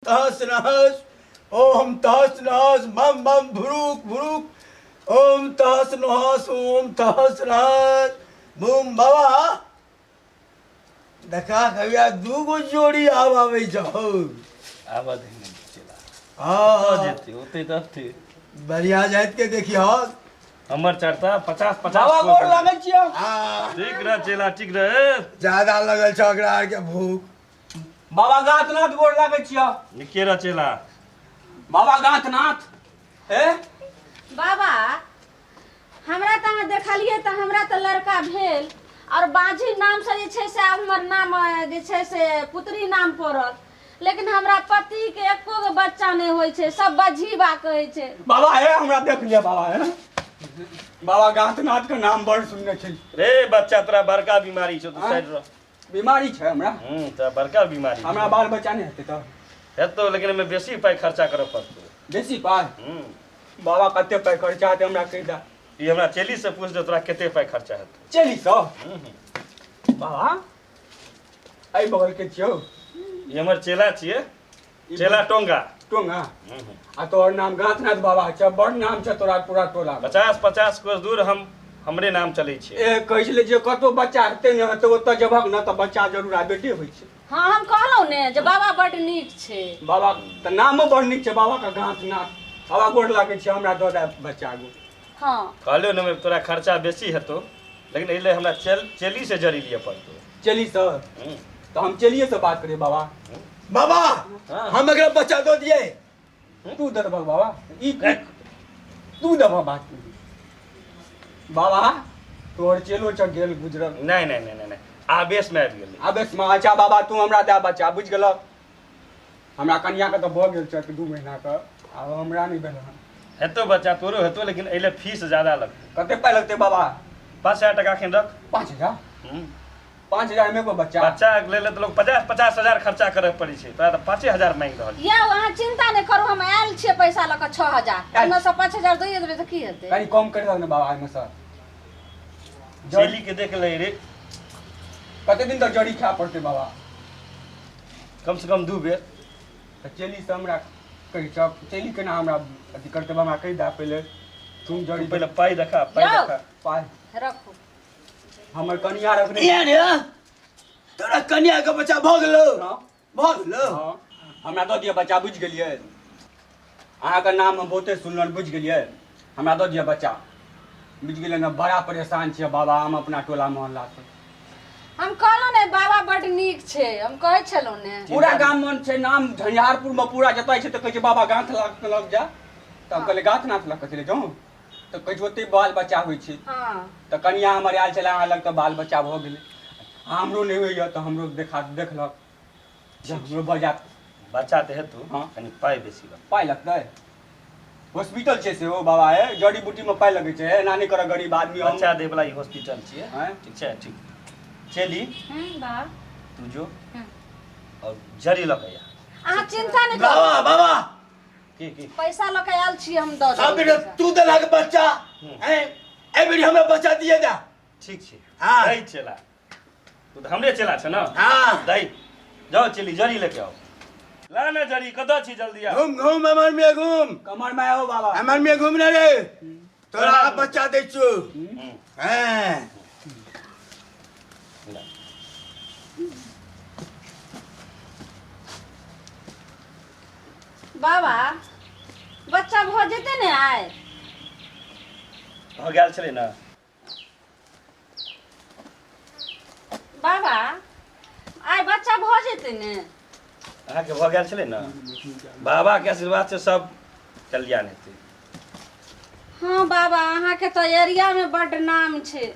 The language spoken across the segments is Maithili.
तहस नहस, ओम तहस नहस, बम बम भुरुक भुरुक, ओम तहस नहस, ओम तहस नहस, बूम। बाबा देखा कहिया दूगो जोड़ी आब आबै छौ। आबऽ दही ने चेला। हाँ। जेतै ओते तऽ बढ़िया जाइत के देखियो। हमर चढ़ता 50 50। बाबा गोर लागै छियौ। हाँ। ठीक रह चेला, ठीक रह। ज्यादा लगल छौ ओकरा आरके भूख। बाबा गाथनाथ गोर लागै छियौ। निके रह चेला। बाबा गाथनाथ हे। बाबा हमरा तऽ अहाँ देखलियै तऽ हमरा तऽ लड़का भेल आओर बाँझी नामसँ जे छै से आब हमर नाम जे छै से पुत्री नाम पड़ल, लेकिन हमरा पतिके एको गो बच्चा नहि होइ छै, सब बझीबा कहै छै। बाबा हे हमरा देख लिअ बाबा हे। बाबा गाथनाथ के नाम बड़ सुनने छी। रे बच्चा तोरा बड़का बीमारी छौ, तू साइड रह। बीमारी छै हमरा? तोरा बड़का बीमारी। हमरा बाल बच्चा नहि हेतै तऽ? हेतौ, लेकिन एहिमे बेसी पाइ खर्चा करऽ पड़तौ। बेसी पाइ? बाबा कते पाइ खर्चा हेतै हमरा कहि दे। ई हमरा चेली से पूछ दे तोरा कते पाइ खर्चा हेतौ। चेली सँ? बाबा एहि बगल के छियौ? ई हमर चेला छियै, चेला टोंगा। टोंगा? आ तोहर नाम गाथनाथ बाबा छै, बड़ नाम छै तोरा पूरा टोला। 50 50 कोस दूर हम हमरे नाम चलै छै। ए कहै छलै जे कतौ बच्चा हेतै ने हेतै ओतऽ जेबहक ने तऽ बच्चा जरूर आ बेटे होइ छै। हाँ हम कहलहुँ ने जे बाबा बड नीक छै। बाबा तऽ नामो बड़ नीक छै बाबा के गाथनाथ। बाबा गोर लागै छै, हमरा दऽ दे बच्चा गो। हाँ। कहलियौ ने तोरा खर्चा बेसी हेतौ, लेकिन एहि लेल हमरा चेली से जड़ी लिअ पड़तौ। चेली से? तऽ हम चेलिए से बात करियै बाबा। बाबा हम एकरा बच्चा दऽ दियै। तू दऽ देबह बाबा? ई तू देबह बात बाबा? तोहर चेलो छ गेल गुजरल। नहि नहि नहि नहि, आवेश में आबि गेलै। आवेश में? अच्छा बाबा तू हमरा दे बच्चा, बुझि गेलक? हमरा कनिया के तऽ भऽ गेल छै 2 महीना के, आब हमरा नहि भेल हन। हेतौ बच्चा, तोरो हेतौ, लेकिन एहि लेल फीस ज्यादा लगतौ। कते पाइ लगतै बाबा? 5000 टका एखन रख। 5000? 5000 में एगो बच्चा? बच्चा के लेल तऽ लोग 50 50 हजार खर्चा करऽ पड़ै छै, तोरा तऽ 5000 मांगि रहल यौ। अहाँ चिंता नहि करू, हम आयल छियै पैसा लऽ कऽ 6000, ओहिमे सँ 5000 दैए देबै तऽ की हेतै? कनि कम करि दहक ने बाबा एहिमे सँ। चेली के देख ले रे। कते दिन तक जड़ी खाय पड़तै बाबा? कम से कम 2 बेर। तऽ चेली से हमरा कहै छ, चेली केना हमरा अथी करतै बाबा? कहि दे पहिले तुम जड़ी। पहिले पाइ देखा, पाइ देखा। पाइ रखू। हमर कनिया रखने। ये रे तोरा कनिया के बच्चा भऽ गेलौ? हाँ। भऽ गेलौ? हाँ। हमरा दऽ दिअ बच्चा, बुझि गेलियै? अहाँके नाम हम बहुते सुनलहुँ, बुझि गेलियै? हमरा दऽ दिअ बच्चा, बुझि गेलियै ने? बड़ा परेशान छियै बाबा हम अपना टोला मोहल्लासँ। हम कहलहुँ ने बाबा बड नीक छै, हम कहै छलहुँ ने। पूरा गाम मन छै नाम झंझारपुरमे पूरा जतऽ छै तऽ कहै छै बाबा गाँथ लग जा। तऽ हम कहलियै गाँथनाथ लग कथी लए जाउँ? तऽ कहै छै ओतहि बाल बच्चा होइ छै। हाँ। तऽ कनिया हमर आयल छलै अहाँ लग तऽ बाल बच्चा भऽ गेलै, हमरो नहि होइए तऽ हमरो देखा देखलक जे हमरो भऽ जायत बच्चा तऽ हेतौ। हाँ। कनि पाइ बेसी लगतौ। पाइ लगतै? हॉस्पिटल छै सेहो बाबा हे, जड़ी बूटीमे पाइ लगै छै, एना नहि करऽ गरीब आदमी हम। बच्चा दै वला ई हॉस्पिटल छियै। आँय? ठीक छै, ठीक। चली। बाबा। तू जो और जड़ी लऽ कऽ आ। अहाँ चिंता नहि करू। बाबा बाबा की की? पैसा लऽ कऽ आयल छी हम, दऽ सब देबै बेर पैसा। तू देलक बच्चा, हैं? एहि बेर हमरा बच्चा दिए दा। ठीक छै। हाँ। दही चेला, तू तऽ हमरे चेला छ ने? हाँ। दही जाओ चेली, जड़ी लेके आओ। ला ना जड़ी, कतऽ छी? जल्दी आ। घूम घूम अमर में घूम। कमर में आओ बाबा। अमर में घूम ना रे, तोरा आब बच्चा दै छियौ। हैं। ला। बाबा बच्चा भऽ जेतै ने आइ? भऽ गेल छलै ने। बाबा आइ बच्चा भऽ जेतै ने? अहाँके भऽ गेल छलै ने, बाबाके आशीर्वाद से सब कल्याण हेतै। हाँ बाबा, अहाँके तऽ एरियामे बड्ड नाम छै।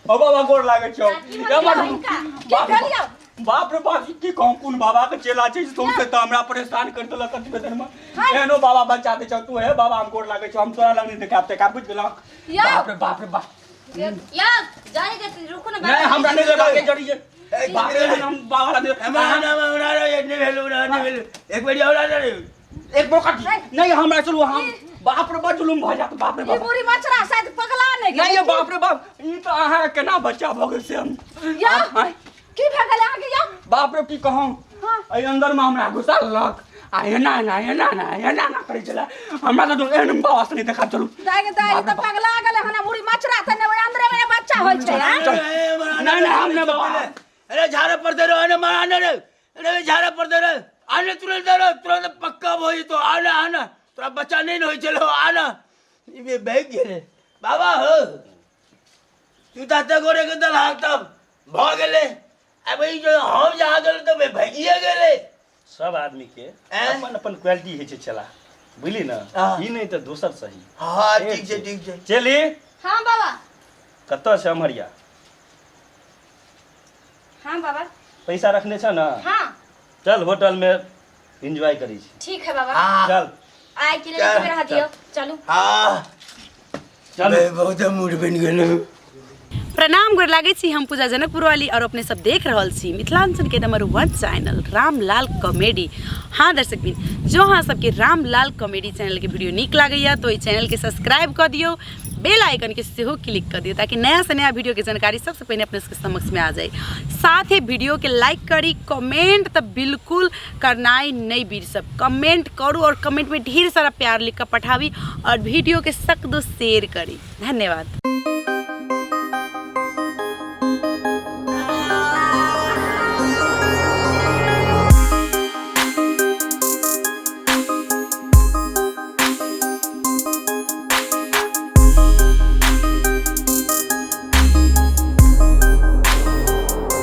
ओ बाबा गोर लागै छौ। की भेल हिनका? की भेल यौ? बाप रे बाप, ई की कहूँ, कोन बाबा के चेला छै सौंसे तऽ हमरा परेशान कर देलक कथी बेदन में। एहनो बाबा बच्चा दै छौ तू? हे बाबा हम गोर लागै छौ, हम तोरा लग नहि देखाब तेखाब, बुझि गेलौ? यौ। बाप रे बाप रे बाप। यौ जाय के रुकू ने। नहि हमरा नहि लेबाक के जड़ी छै। बाप रे, हम बाबा लग हमरा हमरा हमरा नहि भेल, हमरा नहि भेल, एक बेर हमरा नहि। एक बेर कथी नहीं हमरा, चलू हम, बाप रे बड़ जुलुम भऽ जायत, बाप रे ई बाप। बुढ़ी मछरा शायद पगला नहि नहीं गेलै। ये बाप रे बाप, ई तऽ अहाँ केना बच्चा भऽ गेल से हम यौ। आँय? की भऽ गेल अहाँके यौ? बाप रे, की कहूँ, एहि अंदर में हमरा घुसा लेलक आ एना एना एना एना एना एना करै छलै। हमरा तऽ एहन बाबा से नहि देखा। चलू। दाइ गे दाइ, ई तऽ पगला गेलै हन। मुड़ी मचरा तऽ ने ओहि अंदरे में बच्चा होइ छै, आँय? नहि नहि, हम नहि बाबा। अरे, झाड़े पर दे रहो, मारा ने रे। अरे, झाड़े पर दे रे, आने तुरंत दे रे, तुरंत पक्का हो तो आना आना। तोरा बच्चा नहीं न होई चलो आना। ई बे भाग गेले। बाबा हो, तू ताते गोरे के दलहाक तब भ गेले। अब ई जो हम जहाँ गेल तऽ बे भागिए गेले। सब आदमी के ऐं? अपन अपन क्वालिटी होइ छै चला, बुझली ने? हाँ। ई नहि तऽ दोसर सही। हाँ, ठीक छै, ठीक छै। चली। हाँ बाबा। कतऽ छै अमरिया? हाँ बाबा। पैसा रखने छ ने? हाँ। चल, होटल में एंजॉय करै छी। ठीक है बाबा। हाँ। चल। आइ के लेल चल, एतबे रह दियौ, चलू। हाँ। चल। बे बहुत मूड बनि गेल। प्रणाम, गोर लागै छी। हम पूजा जनकपुर वाली और अपने सब देख रहल छी मिथिलांचल के नंबर 1 चैनल रामलाल कॉमेडी। हाँ दर्शक बिन, जो अहाँ सबके रामलाल कॉमेडी चैनल के वीडियो नीक लागैया तो एहि चैनल के सब्सक्राइब कऽ दियौ, बेल आइकन के सेहो क्लिक कऽ दियौ, ताकि नया से नया वीडियो के जानकारी सबसे पहिने अपने सबके समक्ष में आ जाए। साथ ही वीडियो के लाइक करी, कमेंट तऽ बिल्कुल करनाइ नहीं बीर सब, कमेंट करू और कमेंट में ढेर सारा प्यार लिख कर पठाबी और वीडियो के सक दो शेयर करी। धन्यवाद।